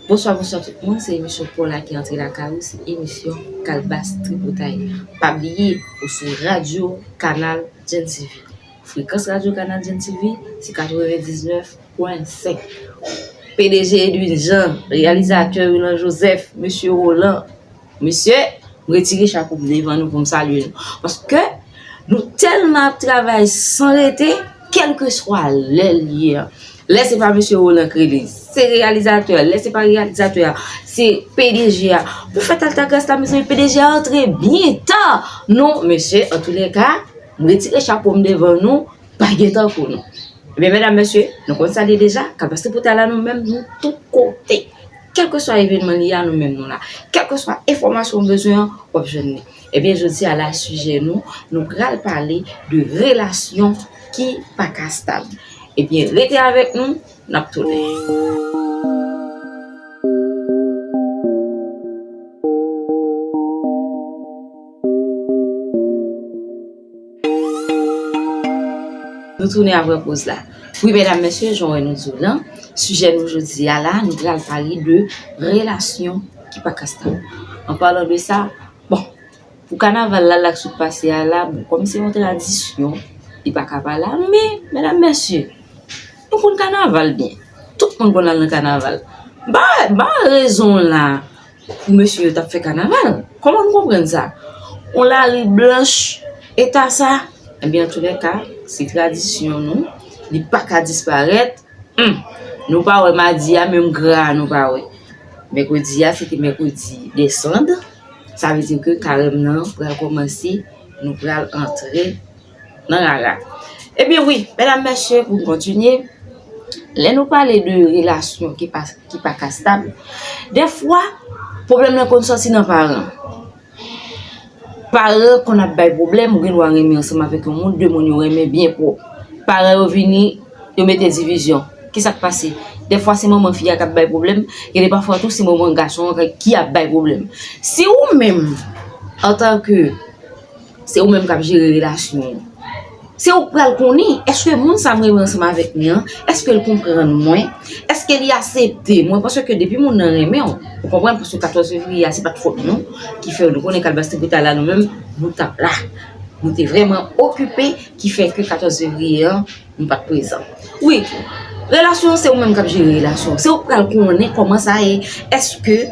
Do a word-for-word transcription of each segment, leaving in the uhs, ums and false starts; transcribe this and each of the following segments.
Bonswa, bonswa tout moun, se emisyon pa w la ki antre lakay ou, se emisyon Kalbas Tripotay. Pa bliye, ou sou Radyo Kanal Gen TV. Frekans Radyo Kanal Gen TV, se katrevendiznèf pwen senk. P D G Edwin Jean, reyalizatè Willan Joseph, Mesye Roland, Mesye, m retire chapo m devan nou pou m salye nou. Paske nou tèlman ap travay san rete, kèlkeswa lè l ye a. Lè se pa Mesye Roland k rele, se reyalizatè a. Lè se pa reyalizatè a, se P D G a. Pou fèt Altagras la, mezanmi, P D G a antre byen ta. Non, mesye, antoulèka, m retire chapo m devan nou, pa gen tankou nou. Ebyen, medam, mesye, nou konn sa l ye deja, Kalbas Tripotay la, nou menm, nou tout kote. Kèlkeswa evènman li ye a, nou menm nou la. Kèlkeswa enfòmasyon ou bezwen an, w ap jwenn li. Ebyen, jodi a la, sijè nou, nou pral pale de relasyon ki pa ka stab. Ebyen, rete avèk nou, n ap tounen. Nou tounen apre poz la. Wi, medam, mesye, jan w wè nou di w lan, sijè nou jodi a la, nou pral pale de relasyon ki pa ka stab. An palan de sa, bon, pou kanaval la, la k sot pase a la, bon, kòm se yon tradisyon, li pa ka pa la, men, medam, mesye, nou konn kanaval byen. Tout moun konn al nan kanaval. M pa, m pa wè rezon la pou mesye yo t ap fè kanaval. Kòman nou konprann sa? On lari blanch eta sa? Ebyen, antoulèka, se tradisyon nou. Li pa ka disparèt. Hmm. Nou pa wè madi a, menm gra a, nou pa wè. Mèkredi a, se te mèkredi dè sand. Sa vle di ke karèm nan pral kòmanse, nou pral antre nan rara. Ebyen wi, medam, mesye, pou n kontinye, lè nou pale de relasyon ki pa, ki pa ka stab, dèfwa, pwoblèm nan konn sòti nan paran. Paran konn ap bay pwoblèm, ou gen dwa renmen ansanm avèk yon moun, de moun yo renmen byen pwòp. Paran yo vini, yo mete divizyon. Kisa k pase? Dèfwa se manman fi a k ap bay pwoblèm, gen de pafwa tou se manman gason an ki ap bay pwoblèm. Si ou menm, antanke se ou menm k ap jere relasyon an, se ou k pral konnen, èske moun sa m renmen ansanm avèk li an, èske l konprann mwen, èske li aksepte mwen? Paske depi moun nan renmen w, ou konprann, paske katòz fevriye a, se pa t fòt nou ki fè, nou konnen Kalbas Tripotay la, nou menm, nou t ap la. Nou te vrèman okipe, ki fè ke katòz fevriye an, nou pa t prezan. Wi, relasyon an, se ou menm k ap jere relasyon an. Se ou k pral konnen kòman sa ye. Èske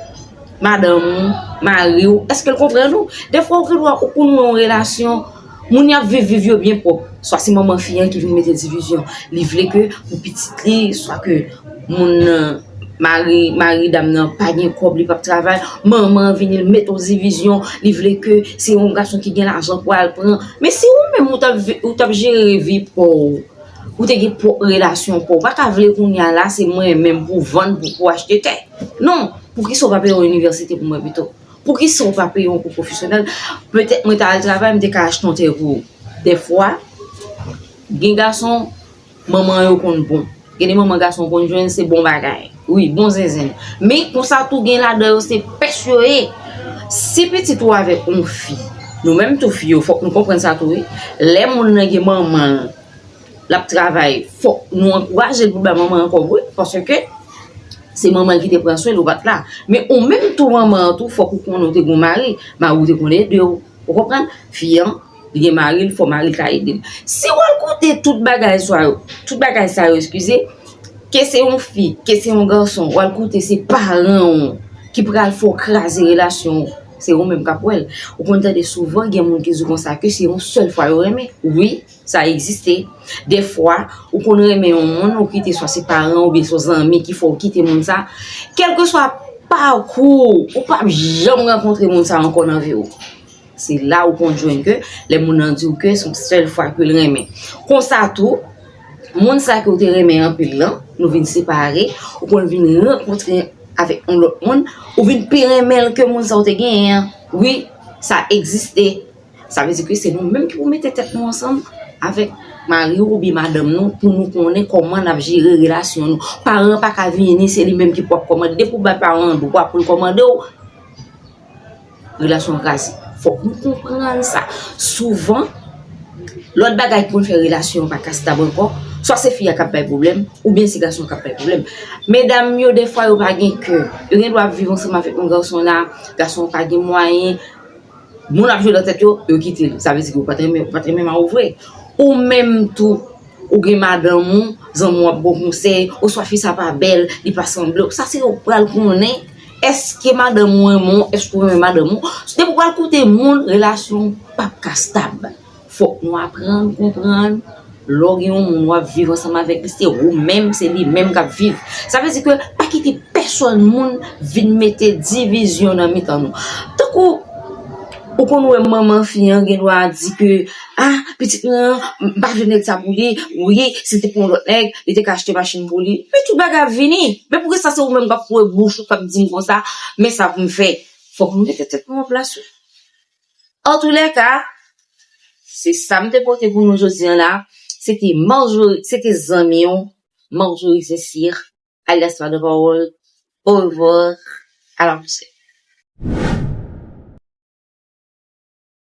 madanm ou, mari w, èske l konprann ou? Dèfwa, ou gen dwa ou konn yon relasyon, moun y ap viv, viv yo byen pwòp. Swa se manman fi an ki vin mete divizyon. Li vle ke pou pitit li, swa ke moun nan, mari, mari dam nan pa gen kòb, li p ap travay, manman an vini, l mete yon divizyon, li vle ke se yon gason ki gen lajan pou al pran. Men si ou menm ou t ap vi-, ou t ap jere vi pa w, ou te gen pwòp relasyon pa w, ou pa ka vle kounye a la, se mwen menm pou vann, pou, pou achte tè. Non, poukisa ou pa peye yon inivèsite pou mwen pito? Poukisa ou pa peye yon kou pwofesyonèl? Petèt mwen ta al travay, m te ka achte yon tè pou ou. Dèfwa, gen gason, manman yo konn bon. Gen de manman gason konn jwenn, se bon bagay. Wi, bon zenzenn. Men konsa tou gen ladan yo, se pès yo ye. Si pitit ou avèk yon fi, nou menm tou fi yo, fòk nou konprann sa tou, wi. Lè moun nan gen manman l, l ap travay, fòk nou ankouraje l pou l bay manman an kòb, wi. Paske se manman l ki te pran swen l, ou pa t la. Men ou menm tou manman an tou, fòk ou konnen ou te gen yon mari. Mari w te konn ede w. Ou konprann? Fi an, li gen mari l, fò mari l ka ede l. Si w al koute tout bagay sa yo, tout bagay sa yo, eskize, ke se yon fi, ke se yon gason, w al koute se paran w ki pral fè w kraze relasyon w, se ou menm k ap wè l. Ou konn tande souvan gen moun ki di w konsa ke se yon sèl fwa yo renmen. Wi, sa egziste. Dèfwa, ou konn renmen yon moun, ou kite swa se paran w oubyen se yon zanmi ki fè w kite moun sa. Kèlkeswa pakou w, ou p ap janm rankontre moun sa ankò nan vi w. Se la ou konn jwenn ke lè moun nan di w ke se yon sèl fwa ke l renmen. Konsa tou, moun sa ke w te renmen anpil lan, nou vin separe, ou konn vin rankontre avèk yon lòt moun, ou vin pi renmen l ke moun sa w te genyen an. Wi, sa egziste. Sa vle di ke se nou menm ki pou mete tèt nou ansanm avèk mari w oubyen madanm nou pou nou konnen kòman n ap jere relasyon nou. Paran an pa ka vini, se li menm ki pou ap kòmande. Depi w bay paran an dwa pou l kòmande w, relasyon an kraze. Fòk nou konprann sa. Souvan, lòt bagay ki konn fè relasyon an pa ka stab ankò, Swa se fi a k ap bay pwoblèm, oubyen se gason an k ap bay pwoblèm. Medam yo, defwa, yo pa gen kè. Yo gen dwa ap viv ansanm avèk yon gason la, gason an pa gen mwayen, moun ap jwe nan tèt yo, yo kite l. Sa vle di ke ou pa t renmen, ou pa t renmen mari w vre. Ou menm tou, ou gen madanm ou, zanmi w ap ba w konsèy, oswa fi sa pa bèl, li pa sanble w. Sa se ou pral konnen, èske madanm ou renmen w, èske ou renmen madanm ou. Depi ou pral koute moun, relasyon p ap ka stab. Fòk nou aprann konprann, lè w gen yon moun w ap viv ansanm avèk li, se ou menm, se li menm k ap viv. Sa vle di ke pa kite pèsonn moun vin mete divizyon nan mitan nou. Tankou ou konn wè manman fi an gen dwa di ke, ah, pitit mwen an, m pa vle nèg sa pou li, wi, si l te pran yon lòt nèg, li te ka achte machin pou li. Men tout bagay ap vini. Men poukisa se ou menm k ap foure bouch ou, k ap di m konsa, men sa pou m fè. Fòk nou mete tèt nou an plas wi. Antoulèka, se sa m te pote pou nou jodi an la. Se te Marjorie, se te zanmi w, Marjorie Saint-Cyr, alias Madan Pawòl. Au revoir, à la prochaine.